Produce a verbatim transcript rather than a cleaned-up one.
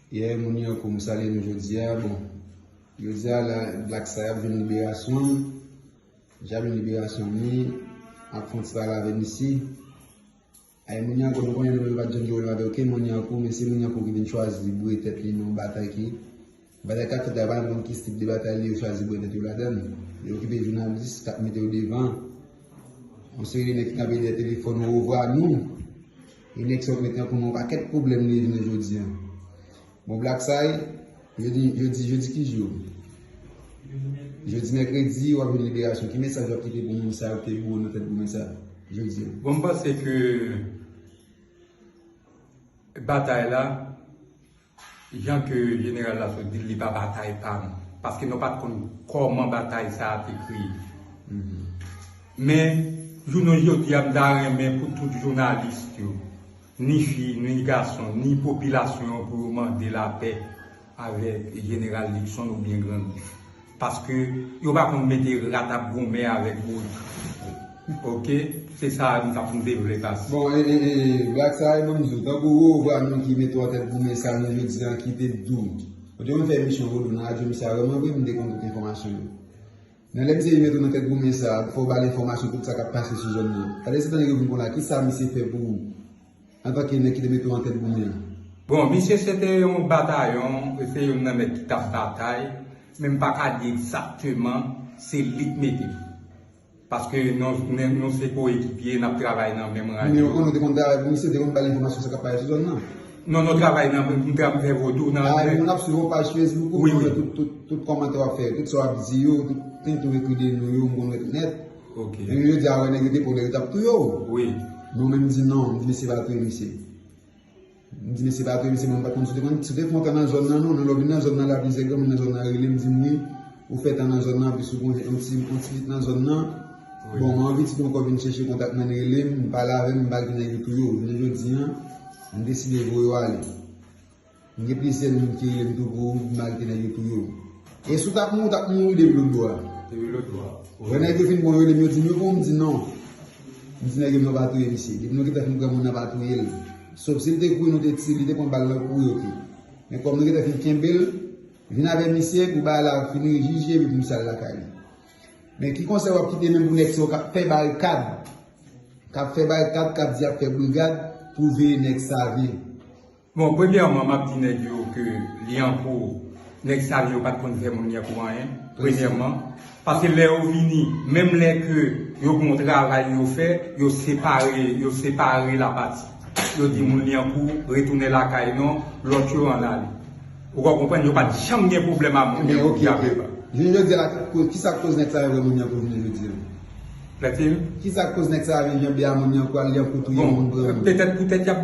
Yeah, moun Lyankou, m salye nou jodi a. Bon, jodi a la, Black Sky ap jwenn liberasyon l. J ap jwenn liberasyon li, m ap fè yon ti pale avè misye. Ay, moun Lyankou, nou konnen nou menm pa t janm gen pwoblèm avè okenn moun Lyankou, men se moun Lyankou ki vin chwazi boure tèt li nan yon batay ki, batay k ap fèt la, pa nan ki tip de batay li, yo chwazi boure tèt yo ladan l. Yo okipe jounalis k ap mete yo devan. Yon seri de nèg ki kanpe dèyè telefòn, yo revwa nou. E nèg sa yo mete anpil nan yon pakèt pwoblèm li jounen jodi a. Bon, Black Sky, jodi, jodi, jodi ki jou? Jodi mèkredi, w ap jwenn liberasyon. Ki mesaj w ap kite pou moun sa yo ki te boure nan tèt goumen sa jodi a? Bon, m panse ke batay la, jan ke jeneral la sot di l, li pa batay pa nou. Paske nou pa t konn kòman batay sa a te kreye. Men, jounen jodi a, m ta renmen pou tout jounalis yo, ni fi, ni gason, ni popilasyon an, pou yo mande lapè avèk jeneral Luckson oubyen Grand Grif. Paske yo pa konn mete rat ap goumen avèk borik. Oke? Se sa m t ap vle pase. Bon, e, e, e, Black Sky, ban m di w, tankou ou vwa nou ki mete w an tèt goumen sa, nou jodi a ki te di w. Kote mwen fè emisyon Vodou nan radyo misye a, vrèman vre, m te konn tout enfòmasyon yo. Nan lè misye vin mete w nan tèt goumen sa, fò w ba l enfòmasyon tout sa k ap pase sou zòn nan. Gade se tan nèg yo vin konn la, kisa misye fè pou ou? Antanke nèg ki te mete w an tèt goumen an? Bon, misye se te yon batayon, se youn nan nèg ki t ap batay, men m pa ka di egzakteman se li k mete m. Paske nou, nou, nou se koyekipye, n ap travay nan menm radyo. Men ou konnen ou te konn travay pou misye, ou te konn ba l enfòmasyon sa k ap pase sou zòn nan? Non, nou travay nan, m travay fè Vodou nan. Ah, men moun ap swiv yon paj Facebook ou, wi, wi, wè tout, tout, tout kòmantè w ap fè, tout sa w ap di yo, tout tenten w ekri de nou yo, m konn wè tout nèt. Ok. Epi yo di, a wè nèg yo te pran, yo t ap touye w. Wi. Non, men m di non, m di mesye pa touye misye. M di mesye pa touye misye, mwen m pa t konn si w te konn, si w te fè yon tan nan zòn nan, non, nan lè w vin nan zòn nan la, plizyè granmoun nan zòn nan rele m, di m wi, ou fè tan nan zòn nan, anplis ou gon yon ti, yon ti lit nan zòn nan. Wi. Bon, mwen anvi ti ankò vin chèche kontak mwen, rele m, pale avè m, m pa kite nèg yo touye w. Jounen jodi a, m deside voye w ale. M gen plizyè moun ki rele m tou pou m al te nèg yo touye w. E si w t ap mouri, w t ap mouri depi lòt bò a. Depi lòt bò a. Lè nèg yo fin bon, yo rele m, yo di m, yo pou m di non. M di nèg yo, m nan pa touye misye. Depi nou gentan fin pran moun nan pa touye l. Sof si l te kouri, nou te ti, li te pran bal nan kouri, oke. Men kòm nou gentan fin kenbe l, vin avè misye pou bagay la fini jije epi pou misye al lakay li. Men ki konsèy w ap kite menm pou nèg sa yo k ap fè barikad? K ap fè barikad, k ap di y ap fè brigad pou veye nèg Save. Bon, premyèman, m ap di nèg yo ke Lyankou, nèg Save yo pa t konn fè moun Lyankou anyen, premyèman. Paske lè yo vini, menm lè ke yo gen yon travay yo fè, yo separe, yo separe lapati. Yo di moun Lyankou retounen lakay non, lòt yo ann ale. Ou ka konprann, yo pa t janm gen pwoblèm a moun Lyankou. Jounen jodi a la, ki sa k koz nèg Save vre moun Lyankou jounen jodi a? Platin? Ki sa k koz nèg Save vin janbe a moun Lyankou, al Lyankou touye moun, pran moun? Petèt poutèt y ap